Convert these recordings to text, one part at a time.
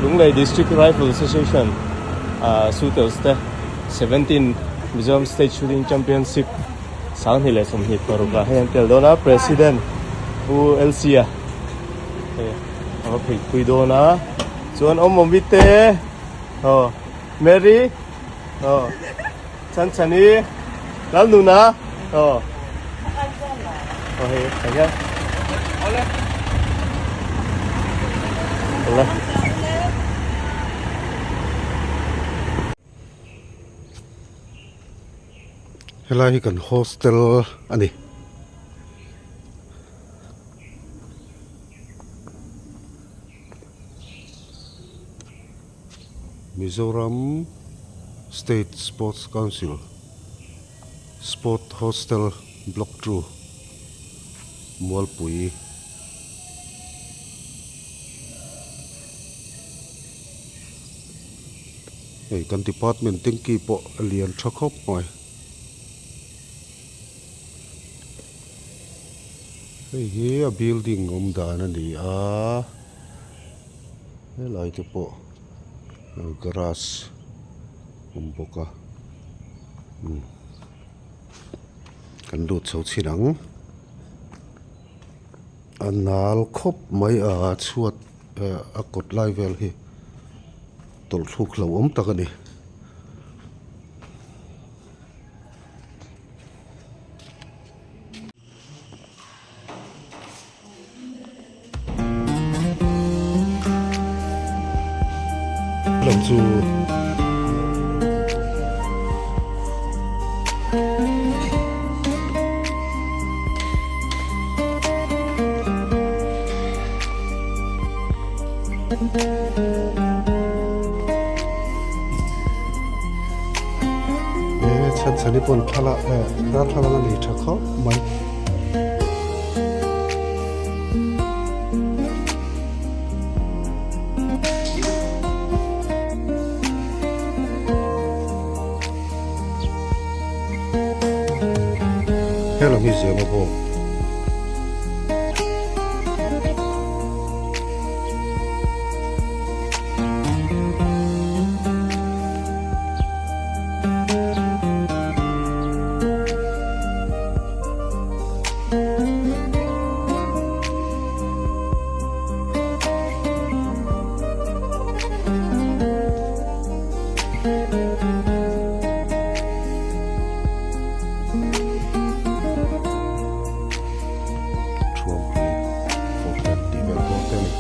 Lunglei District Rifle Association ah shooters te 17 Mizoram State Shooting Championship sanghnih leh 26 ah hei an tel dawn a President Pu LC a hei a va phei pui dawn a chuan awm awm te aw Mary aw Chanchani Lalnuna aw aw hei tah hian awle. Helai hi kan hostel a ni. Mizoram State Sports Council Sport Hostel Block 2 Mualpui. Hei kan department tanky pawh a lian tha khawp mai. Hei hi a building awm dan a ni a helai te pawh grass a awm bawk a umm kan lut chho chhin ang a nal khawp mai a chhuat a kawt lai vel hi. Tawlhthluk hlauhawm tak a ni. Lam chu He chhanchhani pawn thlalak eh darthlalang a nei tha khawp mai. Helam hi zema bawk. Thuampui Falkland tih vel bawr te a ni.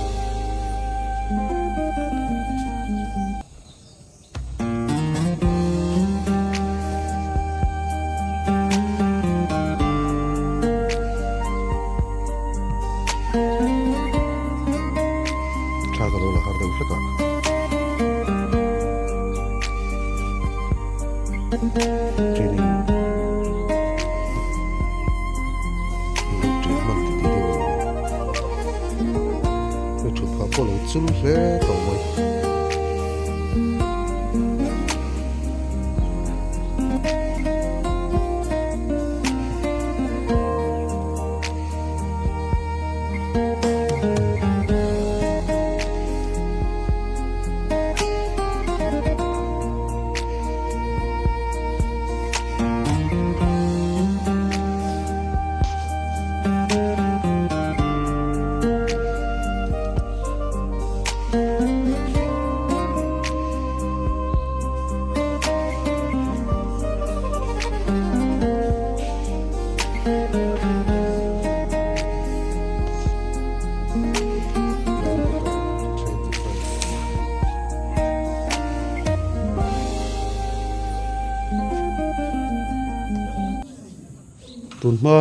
Thla ka lo la har deuh hlek a. Training lo ṭin hman ti tih deuh a ni. Hei ṭhut phah pawh lo chul hle tawh mai. Tunhma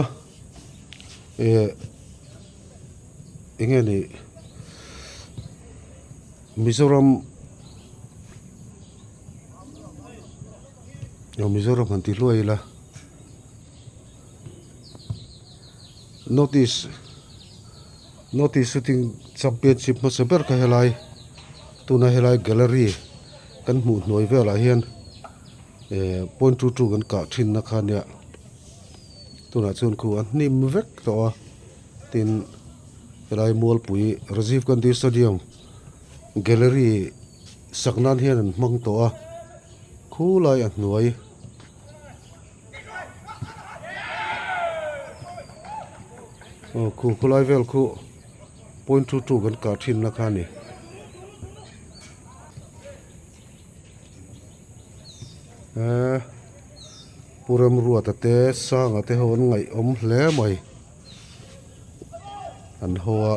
eh eng nge ni Mizoram aw Mizoram han ti hluai ila North East North East shooting championship hmasa ber kha helai tuna helai gallery kan hmuh hnuai velah hian eh point 22 kan kah thin na kha nia tunah chuan khu a hnim vek tawh a tin helai mualpui Rajiv Gandhi stadium gallery. sak nan hian an hmang tawh a khulai a hnuai. Aw khu khulai vel khu point 22 kan kah thin na kha a ni. Eee Pu Remruata te Sanga te ho an ngaihawm hle mai an ho a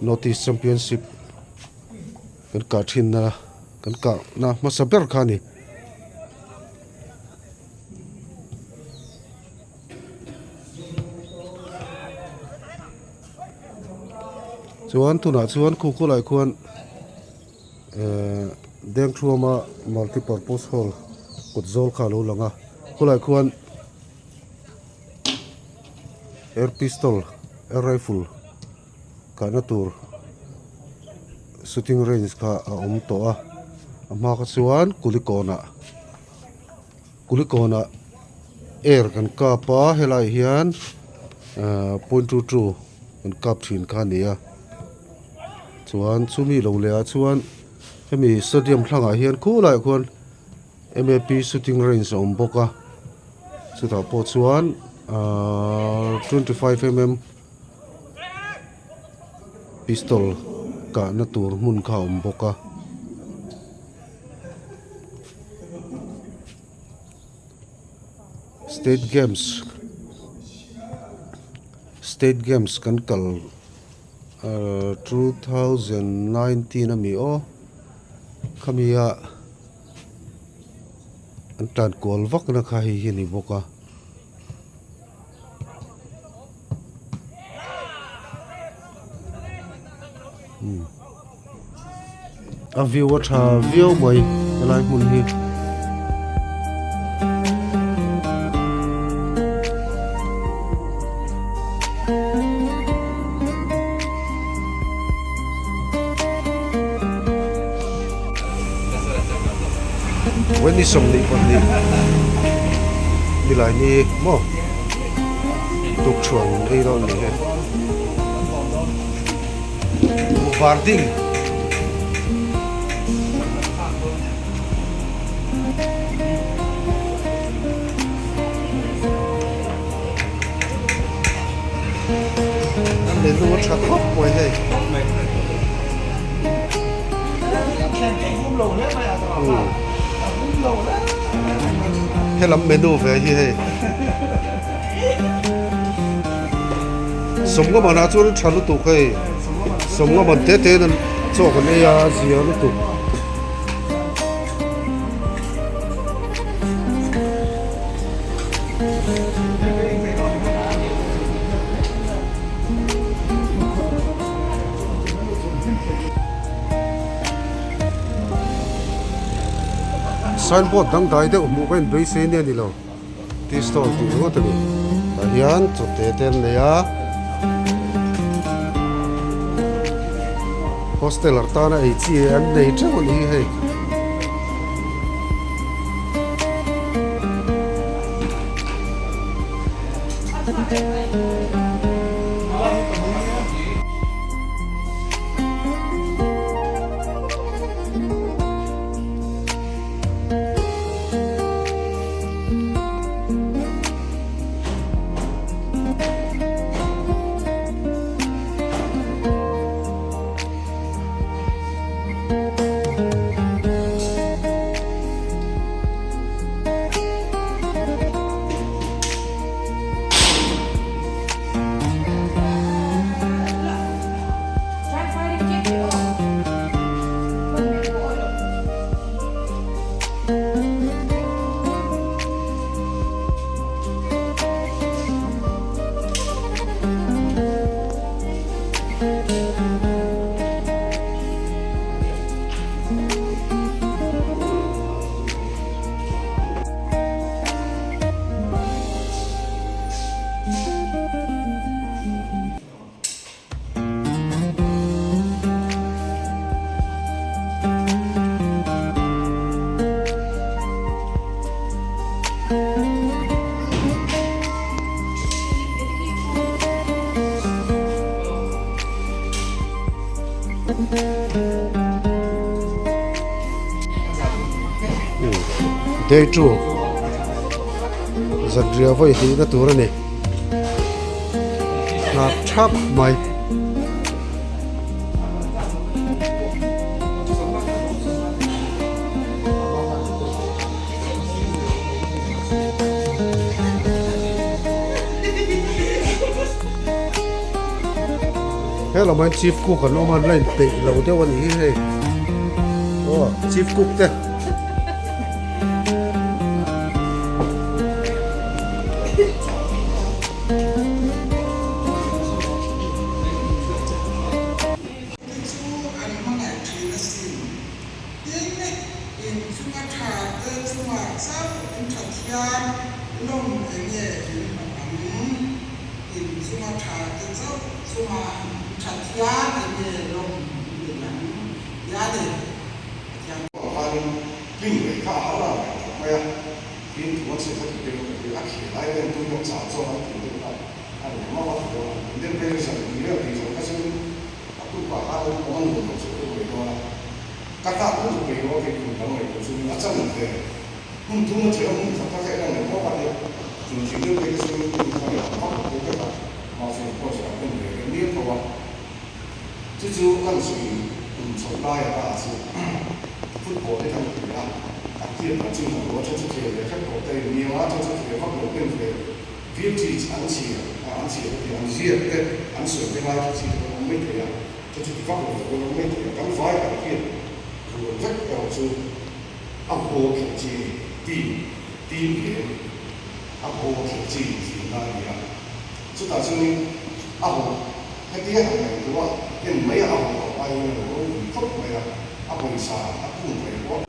North East Championship kan kah thin na kan kah na hmasa ber kha a ni. Chuan tunah chuan khu khawlai khuan ehh Dengthuama multi purpose hall kawt zawl kha a lo lang a khawlai khuan air pistol air rifle kahna tur shooting range kha a awm tawh a a hma kha chuan kulikawnah Kulikawnah air kan kap a helaiah hian ahh point 22 kan kap thin kha a ni a chuan chumi lo leh ah chuan hemi stadium thlangah hian khulaiah khuan M A P shooting range a awm bawk a chutah pawh chuan ahh 25 mm pistol kahna tur hmun kha a awm bawk a. State games state games kan kal ahh 2019 ami aw khami a an tan kual vak na kha hei hi a ni bawk a. A view a tha viau mai helai hmun hi. Ni 22 nilai ni maw tukṭhuan ei dawn a ni he. Varding An menu a tha khawp mai hei. Helam menu ve hi hei. Sawmnga manah chuan a tha lutuk hei sawmnga man te te in an chaw kan ei a zia lutuk. Signboard dangdai deuh hmuh ka inbeisei nia ni lo. Tea stall tih ringawt a ni. Tah hian chawte te an nei a. Hosteler tana ei chi an nei teuh a ni hi hei. Day 2 Zanriah vawi hlihna tur a ni. Nghak thap mai. He lamah hian chief cook an awm a an la inpeih lo deuh a ni hi hei aw chief cook te. Te chu an hmangaih thin asin. Tin, in chunga tha te chungah chauh in that hian lawm enge in hmu ang? In chunga tha te chauh chunga that hian enge lawm in neih ang? Tia ni, Pathian. Khanin tlin leh kha a har a ngaih khawp mai a, tin thu an sawi kha tih deuh ka ti a, khel ai ven tu hian chah chuan an tih deuh kha a ni ang a, a ti deuh a, an deuh phei chu zan tih vel tih zawh kha chuan a tukah khan an awm a nuam lo chu ka pe dawn a, ka tlak lutuk peih lo a kei kum dang ngaih tur chuan a chan ve hun thum a chhe a hun khat kha ka en a ngaih bawk a nia, chu tih deuh phei kha chuan hun kha ngaih vak lo phei vek a, mahse pawh chu an en ve reng mial tho a. Chu chu kan sawi tum chhoh lai a ta chu football te kan khel a, kan hriat dan chu hmuh loh a, then chu khel ve hrep tawh te niang a, then chu khel vak lo ten ve viau chi an chhiar a, an chhiar te tih an ziak te an sawi te lai kha chi te pawh an awm mai thei a, then chu ti vak lo te pawh an awm mai thei a, kan vai kan hriat rual vek erawh chu a haw khelh chi a ni, team team game a haw khelh chi tihna a ni a, chutah chuanin a haw. Hetia han ngaihtuah en mai a awm loh aiin a lo ropui khawp mai a, a pawisa a kung thei bawk.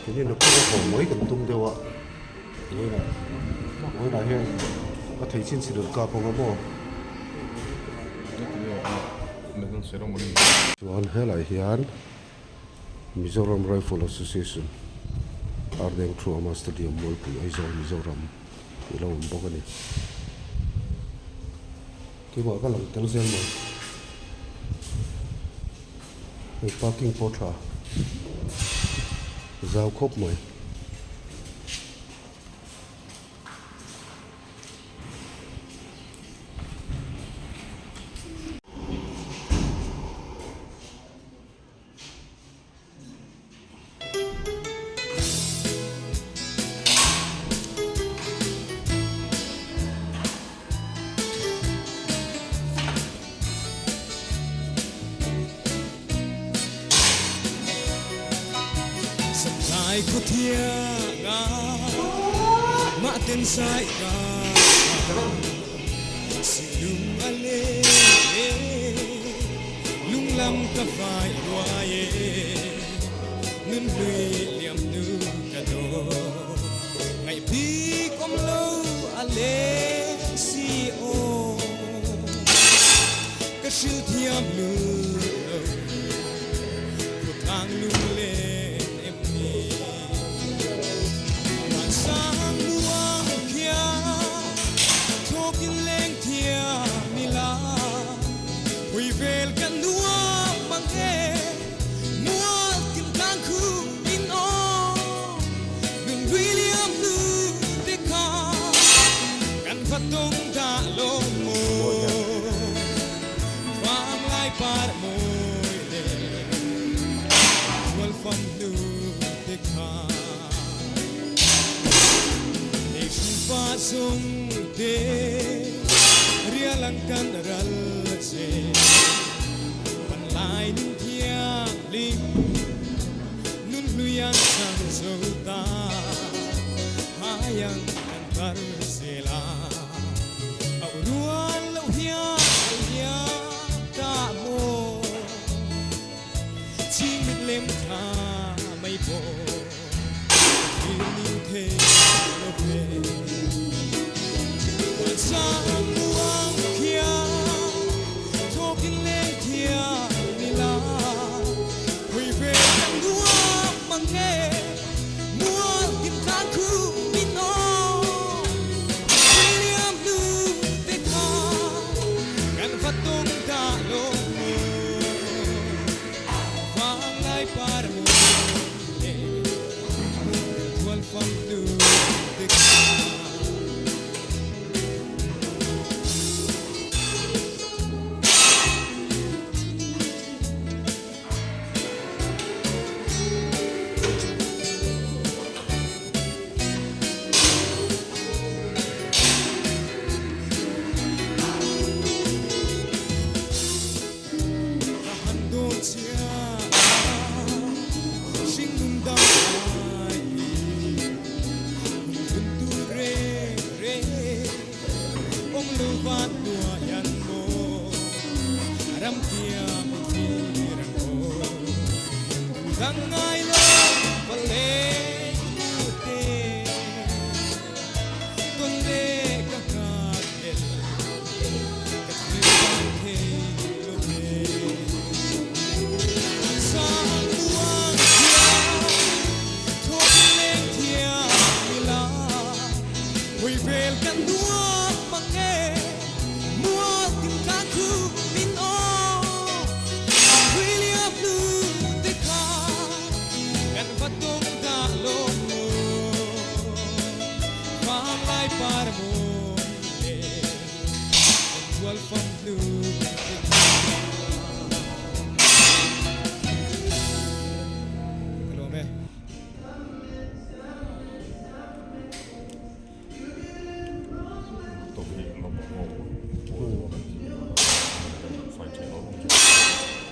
Keini naktuk a haw mai kan tum deuh a, vawiinah vawiinah hian a thei chin chin an kap ang a maw? Chuan helaiah hian Mizoram Rifle Association Ardeng Thuama Stadium Mualpui Aizawl Mizoram tih lo awm bawk a ni. Keimah ka lang tel zel mai. Hei parking pawh tha zau khawp mai.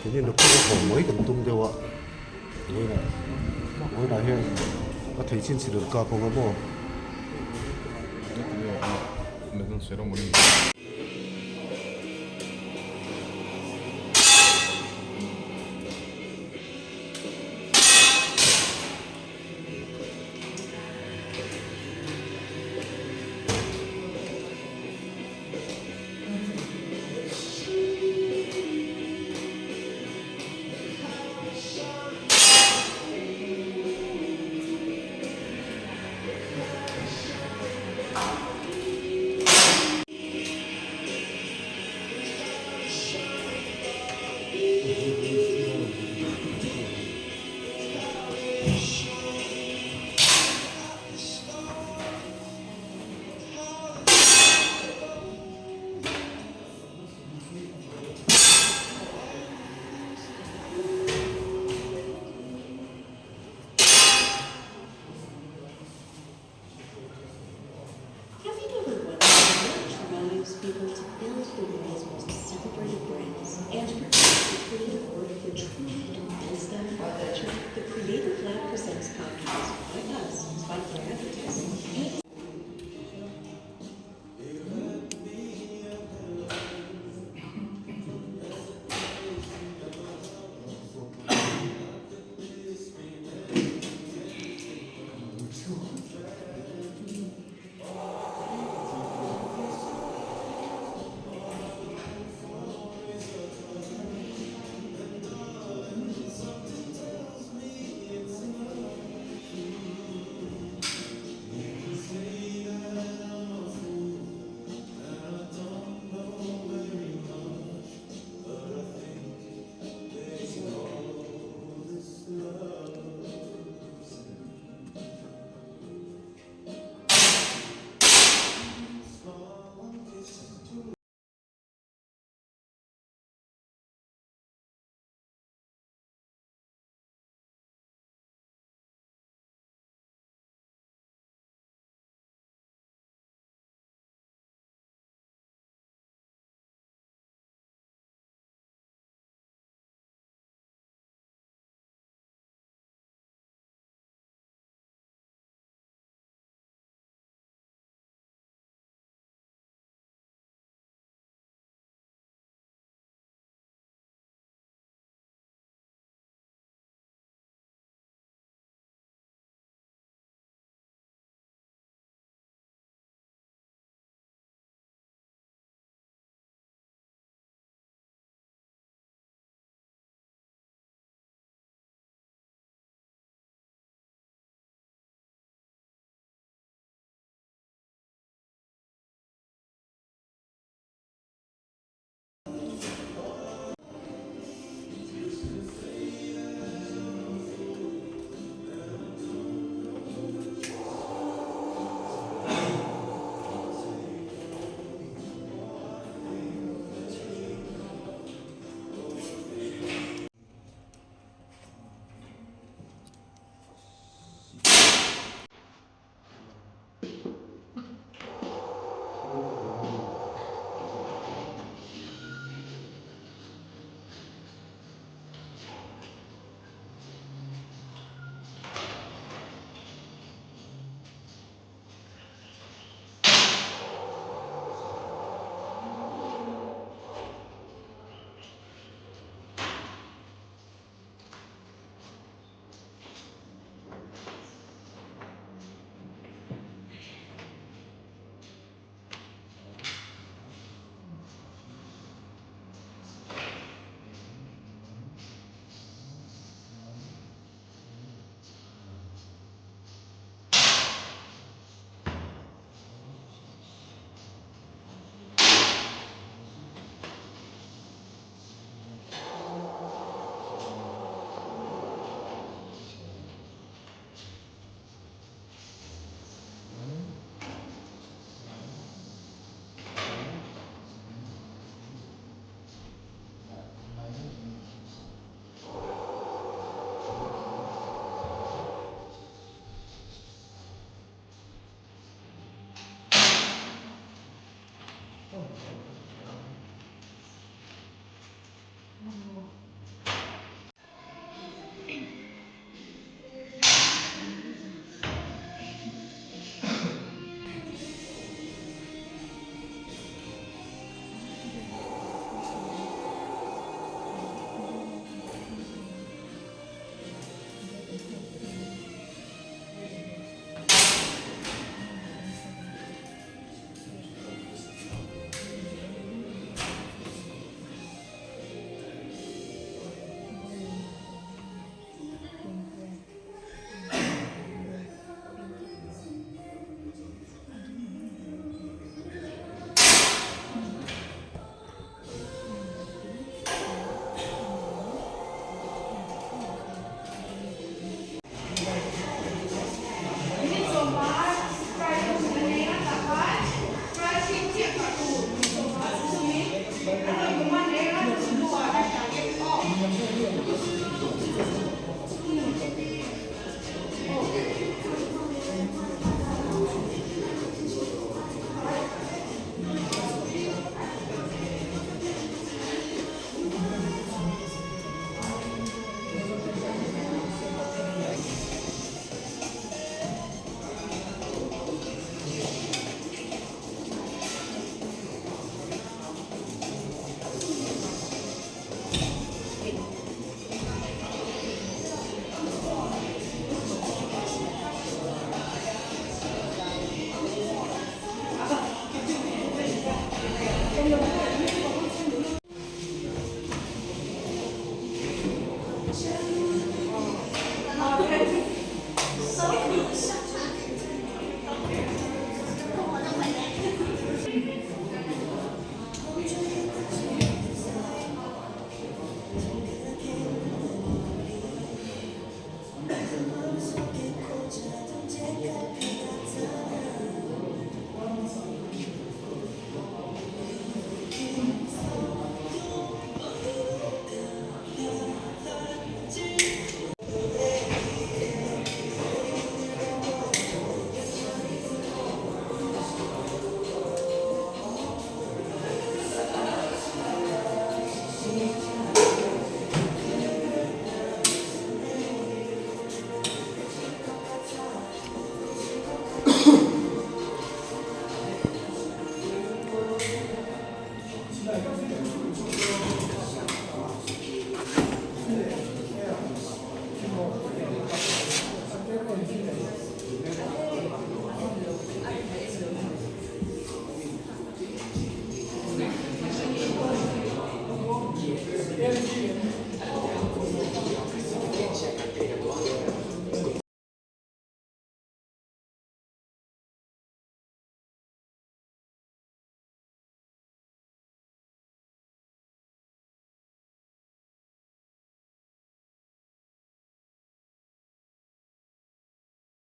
Keini naktuk a haw mai kan tum deuh a, vawiinah vawiinah hian a thei chin chin an kap ang a maw?